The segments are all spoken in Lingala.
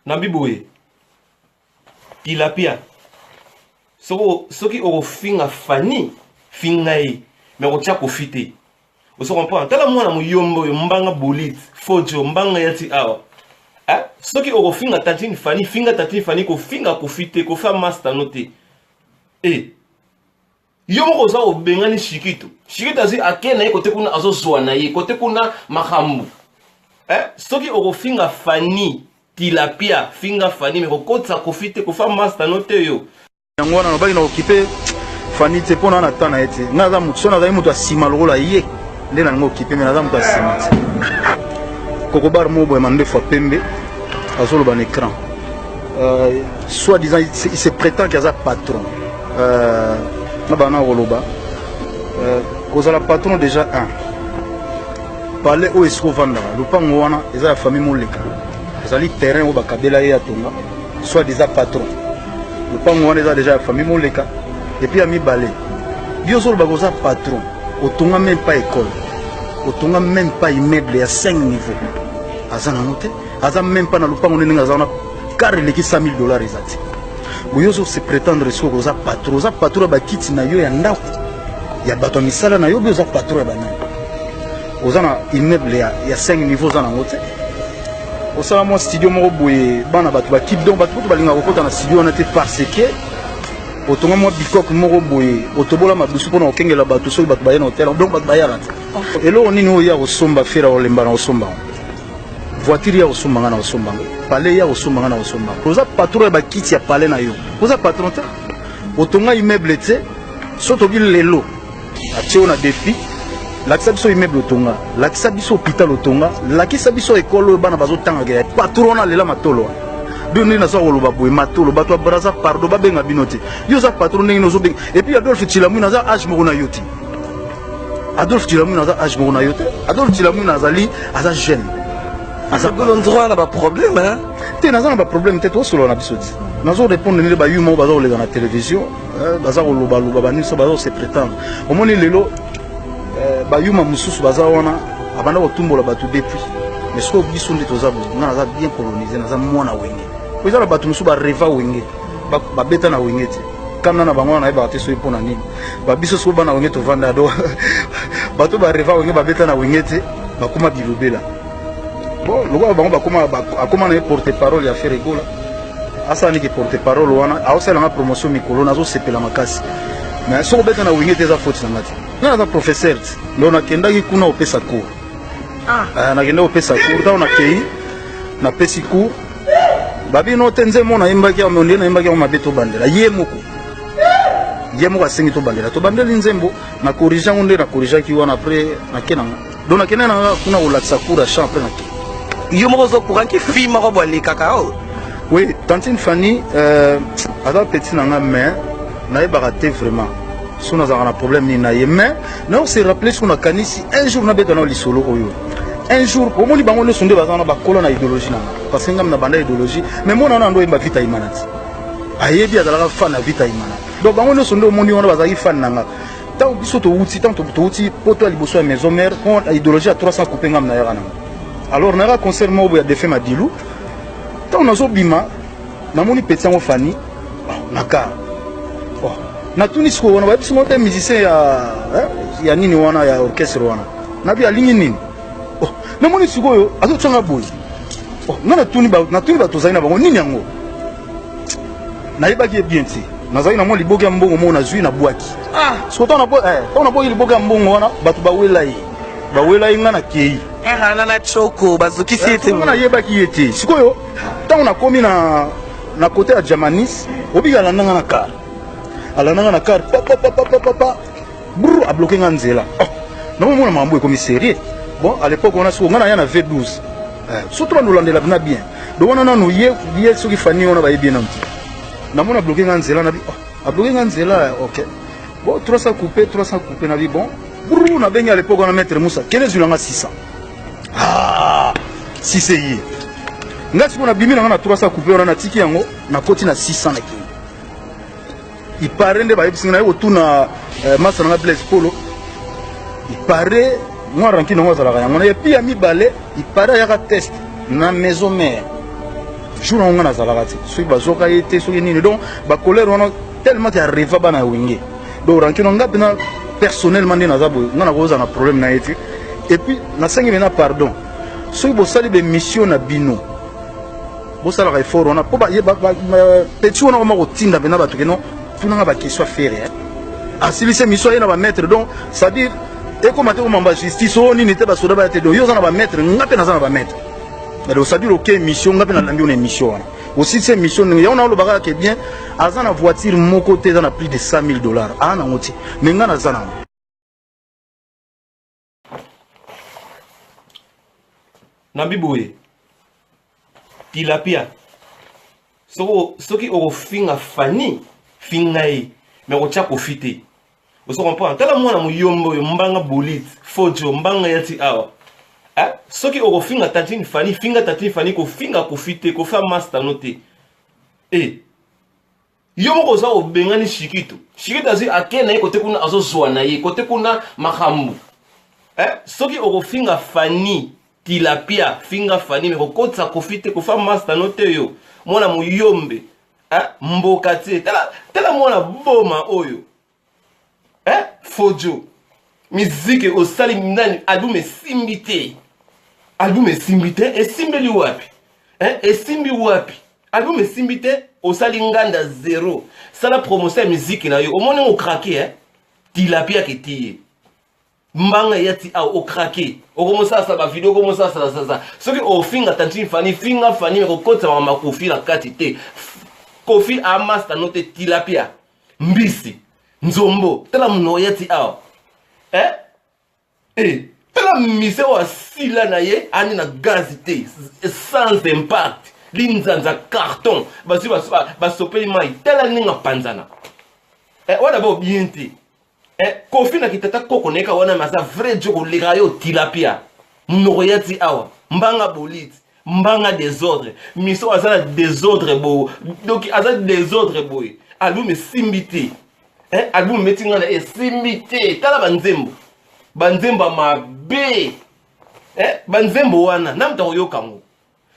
Nambi boye tilapia soki okofinga Fanny finga ye mais okotia Koffi te ozo comprendre tala mwana muyombo oyo mbanga bolite fojo mbanga ya ti awa eh? Soki okofinga tantine Fanny finga tantine Fanny, kofinga Koffi te, Koffi amasta no te. Eh, yo moko oza obengani Shikito, Shikito azwi ake na ye kote kuna, azozwa na ye kote kuna makambo eh? Soki okofinga Fanny tilapia finga Fanny mais kokotisa Koffi te, Koffi amasta no te yo. Yango wana nalobaki na okipe Fanny te mpo na na temps na ye te. Ngai naza moto, so nazali moto ya nsima lokola ye nde nalingi okipe, me naza moto ya nsima te. Kokobar moko boye mandefu ya pembe azoloba na écran, soit disant il se prétend que aza patron. Na bana koloba kozala patron déjà un palais oyo esika ovandaka, lopango wana eza ya famille Moleka, ezali terrain oyo bakabela ye ya tonga. Soit disant patron, lopango wana eza déjà ya famille Moleka. Et puis ya mibale, yo ozolobaka oza patron, otonga même pas école, otonga même pas immeuble ya 5 niveau aza nango te, aza même pas na lopango nde ndenge aza wana car eleki 100 000 $ eza te. Boye ozo se prétendre soki oza patron, oza patron ya bakiti na yo ya ndako ya bato ya misala na yo, mpe oza patron ya banani? Oza na immeuble ya 5 niveau oza nango te. Osala mwa studio moko boye, bana bato bakipe, donc bato kutu balingaka kokota na studio wana te parce que otonga mwa bikoke moko boye, otobola madusu mpona kokengela bato soki bato baye na hotel, donc bato bayaka te. Eloko nini oyo ya kosomba Ferre olemba na kosomba yango? Voiture ya kosomba nga na kosomba yango, palais ya kosomba nga na kosomba yango. Oza patron ya bakiti ya palais na yo, oza patron te, otonga immeuble te. So tobi lelo atie yo na défi, lakisa biso immeuble otonga, lakisa biso hôpital otonga, lakisa biso ekole oyo bana bazotangaka ya patron wana. Lela matolo wana bino ndenge naza koloba boye, matolo bato ya Braza, pardon, babenga bino te. Yo oza patron ndenge ozobenga? Et puis Adolphe Chilamwina aza age moko na yo te. Adolphe Chilamwina aza age moko na yo te. Adolphe Chilamwina azali, aza jeune. Aza droit na baproblème, hein? Te, naza na baproblème te, tosolola na biso ti nazo répondre ndenge bayu moko baza koleka na télévision, baza kolobaloba baniso, baza kose prétendre. Omoni lelo bayuma mosusu baza wana, abanda kotumbola bato depuis. Mais soki biso nde toza boye, nga naza bien colonisé, naza mwana Wenge. Po eza na bato mosusu bareva Wenge, babeta na Wenge te, kanda na bango wana nayebaka te soki mpo na nini. Babiso soki bana Wenge tovanda do, bato bareva Wenge, babeta na Wenge te, bakóma bilobela. Bon, lokola bango bakóma, akóma na ye porte parole ya Ferre Gola, asala niki porte parole wana, aosalanga promotion mikolo, nazosepela makasi. Mais soki obeta na Wenge te, eza faute na nga te. Nga naza professeur te, donc nakendaki kuna kopesa cours. Nakendaki kopesa cours, ntango nakei napesi cours, babino te nzembo nayembaki yango nde nayembaki yango mabe, tobandela. Ye moko, ye moko asengi tobandela, tobandeli nzembo, na corrige yango nde na corrigeaki wana. Après nake nanga, donc nakende nanga kuna kolakisa cours ya chant, après nake. Yo moko oza courant que fille moko bo alekaka oyo? Oui, tantine Fanny, aza petit na nga, mais nayebaka te vraiment so nazalaka na problème nini na ye. Mais nayo se rappeler, soki nakanisi un jour nabeta nao lisolo oyo un jour. Omoni bango nyonso nde baza wana, bakola na idéologie na nga, parce que ngam na banda idéologie. Mais mona wana ando oyemba Vita Imana ti ayebi, azalaka fan ya Vita Imana. Donc bango nyonso nde omoni wana bazalaki fan na nga. Ntango biso towuti, ntango towuti poto ya liboso ya Maison Mère, mpo idéologie ya 300 coupe, ngam nayaka nango. Alors nayaka concert moko boye ya Defe Madilu. Ntango nazobima, namoni petit yango Fanny na car. Oh, natuni sikoyo wana, bayebisi ngo te musicien ya nini wana, ya orchestre wana. Nabi alingi nini? Oh, namoni sikoyo azotianga boye. Oh, nga natuni, natuni bato ozali na bango nini yango. Nayebaki ye bien te, nazalaki na mwa liboke ya mbongo moko nazwi, nabwaki. Siko ntango nabwaki liboke ya mbongo wana, bato bawela ye, bawela ye, nga nakei. Erana na choko bazokisi ye te. Nga nayebaki ye te. Sikoyo ntango nakomi na côté ya Jamanis, obiki alandanga na car, alandanga na car, papapapapapa, brr, abloke nga nzela. Oh, nakomona makambo ekomi sérieux. Bon, à l'époque wana sikoyo nga naya na V12, surtout bandolandela bina bien. Donc wana nanu ye, ye soki Fanny wana bayebi ye nanu te. Namona abloke nga nzela, nabi oh, abloke nga nzela, ok, bon, 300 coupé, 300 coupé, nabi bon, brr, nabengi à l'époque wana maître Moussa, kende zwilanga 600. Ah, 6 ye nga sikoyo nabimi na nga na 300 coupé wana, natiki yango, nakoti na 600, nakei. Il paraît nde bayebisi ngai naye kotuna euh, masa na ngai Blaise Polo. Il paraît mwa rancune yango azalaka yango na et puis ya mibale il paraît ayaka test na maison mère jour yango ngai nazalaka te soki bazwaka ye te soki nini donc bacolère wana tellement ke areva bana ya wenge donc rancune nga mpena personnellement nde naza boye ngai nakozala na problème na ye te et puis nasengi mena pardon soki bosali bemission na bino bosalaka effort wana mpo petit wana koma kotinda mpena bato keno tunanga baquestion afere asilisi emission aye na bamaître donc c'est-à-dire ekoma te komamba justice oyo nini te basoda baya te donc yo oza na bamaître nga mpe naza na bamaître donc c'est-à-dire oke émission nga mpe nalandi yo na émission wana osilisi émission ndenge yango naolobaka ke bien aza na voiture moko te eza na plus de 100 000 dollars aa nango te mais nga naza nango. Nabi boye tilapia soki okofinga Fanny finga ye mais okotia Koffi te ozo comprendre tala mwana muyombo oyo mbanga bolite fojo mbanga ya ti awa eh? Soki okofinga tantine Fanny finga tantine Fanny kofinga Koffi te Koffi amasta no te eh Yo moko oza obengani Shikito. Shikito azui ake na ye kote kuna azozua na ye kote kuna makambu. Eh, soki okofinga Fanny tilapia finga Fanny me kokotisa Koffi te Koffi master no te yo. Mwana muyombe. Eh, mboka te. Tala tala mwana boma oyo. Eh, Fojo. Miziki osali nani album esimbi te. Album esimbi te, esimbeli wapi? Eh, esimbi wapi? Album esimbi te, osali nganda zero. Sala promotion ya miziki na yo. Omoni ngo craquer eh? Tilapia ke tiye. Mbanga ya ti awa o craquer. Okomosala ba video okomosala sala sala. Soki ofinga tantine Fanny, finga Fanny mais kokotisa makambo ya Koffi na kati te. Koffi a master no te tilapia. Mbisi. Nzombo. Tala munoko ya ti awa. Eh? Eh, tala mise oyo asila na ye ani na gaz te sans impact linzanza carton bazwi basopeli mai tala ndenge apanzana eh, wana bao bien te eh, kofi na kitata koko na ye ka wana aza vrai jo koleka yo tilapia monoko ya ti awa mbanga bolite mbanga desordre miso aza na desordre boye donc aza desordre boye album esimbi te eh, album emeti ngai na esimbi te tala banzembo banzembo ya mabe eh, banzembo wana na moto akoyoka yango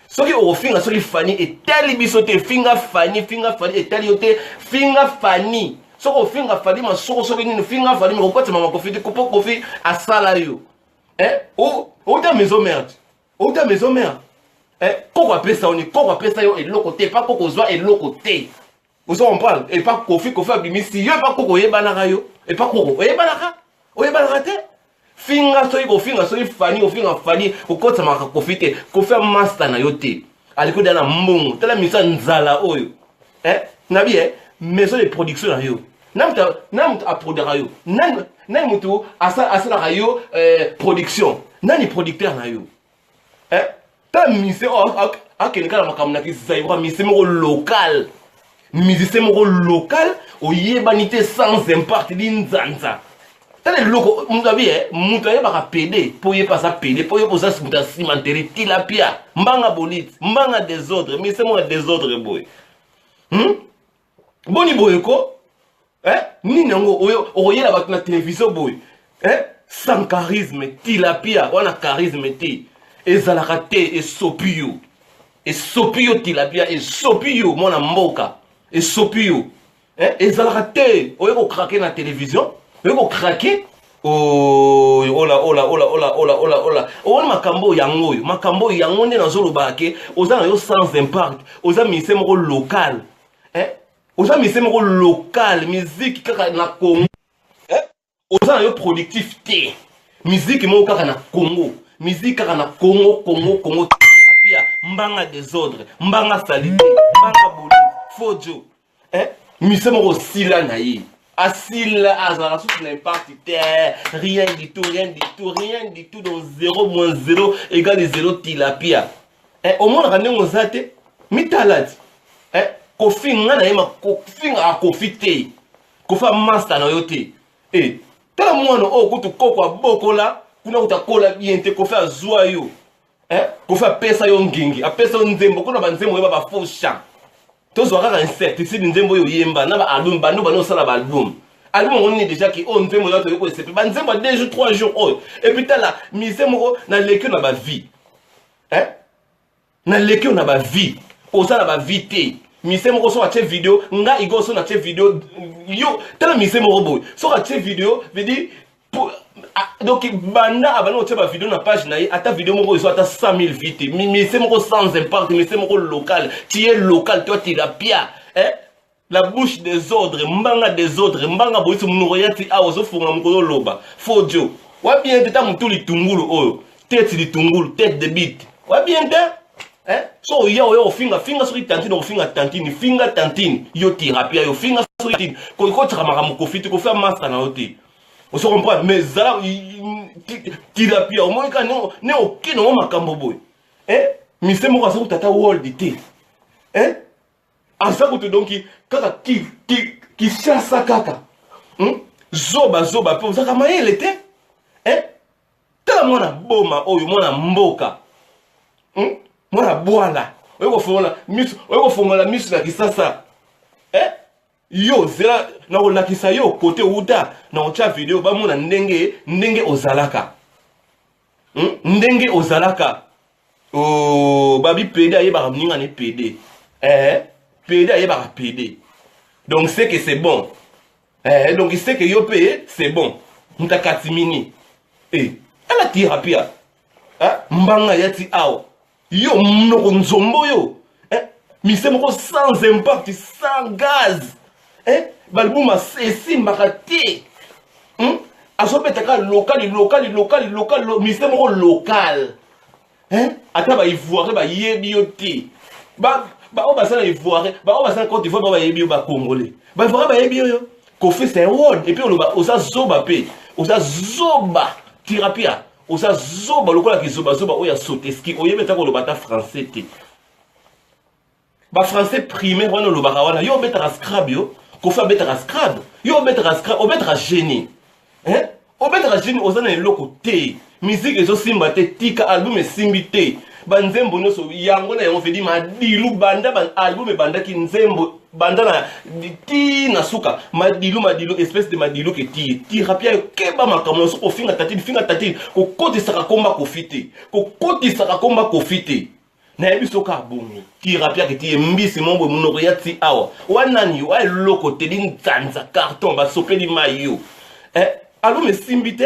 soki okofinga soki fani etali biso te finga fani finga fani etali yo te finga fani soki ofinga fani masoko soki nini finga fani mekokotisa mama kofi te mpo kofi asala yo eh, outa maison merde outa maison merde eh, koko apesa yo ni koko apesa yo eloko te pa koko ozwa eloko te ozo comprendre epa kofi kofi abimisi yo epa koko oyebanaka yo epa koko oyebanaka oyebanaka te finga soki kofinga soki fani ofinga fani okotisamaka kofi te kofi amasta na yo te aliki oda na mbongo tala miso ya nzala oyo eh? nabi eh? maison de production na yo na moto aprodaka yo nani, nani moto asalaka yo eh, production nani producteur na yo eh? Ta musicien oyo akende kaka na makambo na kizaïrois musicien moko local musicien moko local oyebani te sans impact linzanza tala eloko moto abi eh, moto ayebaka pede mpo ye mpe aza pede mpo ye mpe oza moto ya cimenterie tilapia mbanga bolite mbanga desordre musicien moko ya desordre boye hmm? Boni boye ko eh? Nini yango oyo okoyela bato na television boye eh? Sans charisme tilapia wana charisme te ezalaka te esopi yo esopi yo tilapia esopi yo mwana mboka esopi yo eh? Ezalaka te oye kokrake na television oye kokrake oyo ola ola ola ola ola ola ola omoni makambo oyo yango oyo makambo oyo yango nde nazolobaka ke oza na yo sans impact oza musicien moko local eh? Oza musicien moko local musique kaka na Congo eh? Oza na yo productif te musique moko kaka na Congo musique kaka na Congo Congo Congo pia mbanga desordre mbanga salite mbanga boli fojo eh? Musicien moko osila na ye asila azalaka susu na impact te rien du tout rien du tout rien du tout donc 0 moins 0 égale 0 tilapia eh, omonaka ndenge oza te mitala ti eh, kofi nga na ye kofingaka kofi te kofi amasta na yo te eh, tala mwana oyo kutu koko abokola kuna kutu akola bien te kofi azwa yo eh, kofi apesa yo ngingi apesa yo nzembo kuna banzembo oyeba ba faux chant Tozwa kaka insecticide nzembo oyo oyemba na ba album bando bando osala ba album. Album yango nini déjà ki oyo nzembo oyo toyoki esepe ba nzembo ya 2 jours 3 jours oyo. Et puis tala musicien moko na leki na ba vie. Hein? Na leki na ba vie. Oza na ba vie te. Musicien moko soki atie video nga Igor soki natie video yo tala musicien moko boye soki atie video veut dire donc banda abandi kotia ba video na page na ye ata video moko ezwa ata 100 000 vues te. Musicien moko sans impact, musicien moko local, tu es local toi tilapia hein? La bouche des ordres, mbanga des ordres, mbanga boyisi munoko ya ti awa ozofunga mokolo oloba. Faux Joe. Wa bien te ta mutu litungulu oyo. Tete litungulu, tete de bite. Wa bien te? Hein? So oya oya ofinga finga soki tantine ofinga tantine, finga tantine, yo thérapie yo finga soki tantine. Ko kotika makambo Koffi te, Koffi amasta na yo te. Ozo comprendre mais zala thérapie omoni ka ne okende ngo makambo boye. Hein? Mise moko aza kutata world te. Hein? Aza kutu donc kaka ki ki Kinshasa kaka. Zoba zoba pe ozaka mayele te. Hein? Tala mwana boma oyo mwana mboka. Mwana bwala. Oyo kofongola misu, oyo kofongola misu na Kinshasa. Hein? Yo zela na kolakisa yo kote uta na kotia video bamona ndenge ndenge ozalaka. Ndenge ozalaka. Oh, babi PD ayebaka moninga ne PD. Eh, PD ayebaka PD. Donc c'est que c'est bon. Eh, donc c'est que yo pe c'est bon. Mutakati mini. Eh, ala thérapia. Hein? Mbanga yati awa. Yo mnoko nzombo yo. Eh, mise moko sans impact, sans gaz. Eh, balbuma esimbaka te. Azobetaka local, local, local, local, mise moko local. Hein? Ata ba Ivoirien ba yebi yo te. Ba ba oyo basala Ivoirien, ba oyo basala Côte d'Ivoire ba ba yebi yo ba Congolais. Ba Ivoirien ba yebi yo yo. Koffi c'est un world et puis oloba oza zoba pe. Oza zoba thérapia. Oza zoba lokola ki zoba zoba oyo ya soteski oyebi ata koloba ata français te. Ba français primaire wana olobaka wana yo obetaka scrab yo. Koffi abetaka scrab. Yo obetaka scrab, obetaka génie. Hein? Obetaka génie oza na eloko te. Musique ezosimba te, tika album esimbi te. Ba nzembo nyonso yango na yango vedi madilu banda ba album ebandaki nzembo banda na ti na suka madilu madilu espèce de madilu ke ti thérapia yo keba makambo nyonso kofinga tatine finga tatine kokotisaka komba Koffi te kokotisaka komba Koffi te. Nayebi soki abongo thérapia ke ti mbisi mombo monoko ya ti awa wanani yo eloko te linzanza carton basopeli mai yo eh, album esimbi te.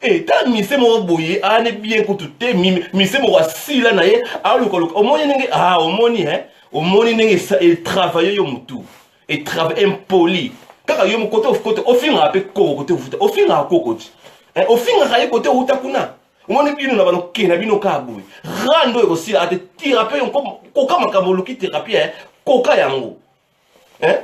Eh, tala mise moko boye ane bien kutu te mise moko asila na ye alukaluka omoni ndenge ah, omoni hein omoni ndenge etravaille yo mutu etravaille impoli kaka yo kote kote ofingaka pe koko kote ofuta ofingaka koko ti eh, ofingaka ye kote outa kuna omoni bino na banoke na bino kaka boye rando ekosila ate thérapie yo koka makambo oluki thérapie hein koka yango hein.